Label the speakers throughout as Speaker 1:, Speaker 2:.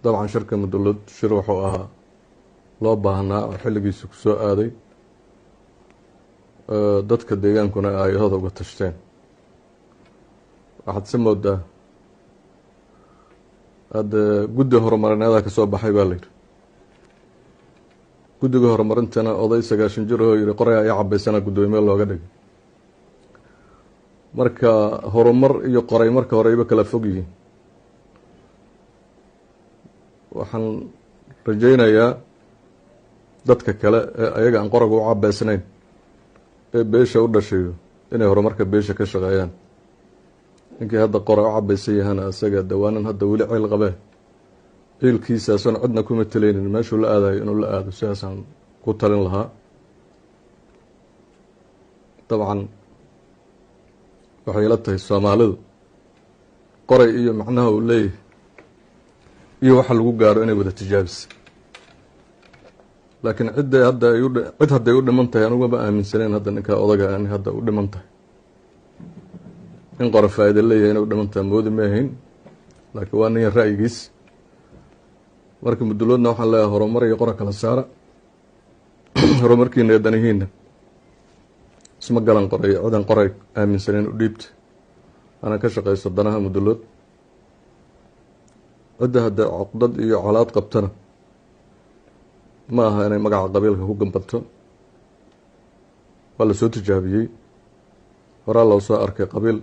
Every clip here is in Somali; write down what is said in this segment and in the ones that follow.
Speaker 1: Dabcan shirka Mudullood shir wuxuu ahaa loo baahnaa oo xilligiisa ku soo aaday, dadka deegaankuna aayahooda uga tashteen. Waxaad se moodaa hadde guddi horumarineedaa ka soo baxay baa layidhi. Guddiga horumarintana oday 90 jir oo yihi qorayaa ii cabaysana guddoomiye looga dhigay. Marka horumar iyo qoray marka horeyba kala fog yihiin. Waxaan rajaynayaa dadka kale ee ayaga aan qoraga u cabeysnayn ee beesha u dhashayo inay horumarka beesha ka shaqeeyaan. Ninkii hadda qora u cabaysan yahana isaga dawaanan hadda weli ceel qabee, ciilkiisaasoon cidna kuma talaynin meeshuu la aadayo inuu la aado, sidaasaan ku talin lahaa. Dabcan waxay ila tahay Soomaalidu qoray iyo macnaha uu leeyahay iyo waxa lagu gaaro inay wada tijaabisa, laakiin cidday hadda ay cid hadday u dhiman tahay anigumaba aaminsaneyn. Hadda ninkaa odaga ani hadda u dhiman tahay in qora faa'iida leeyahay inay u dhiman tahay moodi ma ahayn, laakiin waa nin ra'yigiis. Marka Mudulloodna waxaan leeyahay horumar iyo qora kala saara, horumarkiina iyo danihiina isma galan. Qoray cidan qoray aaminsaneyn u dhiibta ana ka shaqayso danaha Mudullood. Cidda hadda cuqdad iyo colaad qabtana ma aha inay magaca qabiilka ku gambato. Waa la soo tijaabiyey, horaa loo soo arkay qabiil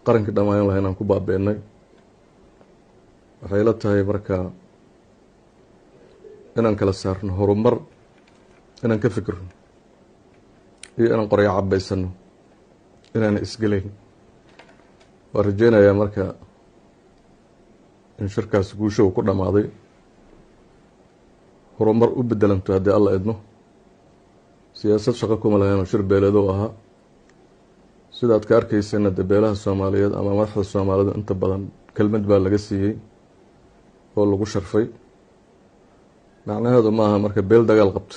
Speaker 1: qarankii dhammaan lahayn aan ku baabi'inay. Waxay la tahay marka inaan kala saarno horumar inaan ka fikirno iyo inaan qoryo cabaysano inaana isgelayn. Waa rajeynayaa marka in shirkaas guusha uu ku dhammaaday, horumar u bedelanto haddii Alla idmo. Siyaasad shaqo kuma lahayn oo shir beeleed u ahaa. Sidaad ka arkaysana dee beelaha Soomaaliyeed ama madaxda Soomaalida inta badan kelmad baa laga siiyey oo lagu sharfay. Macnaheedu maaha marka beel dagaal qabto.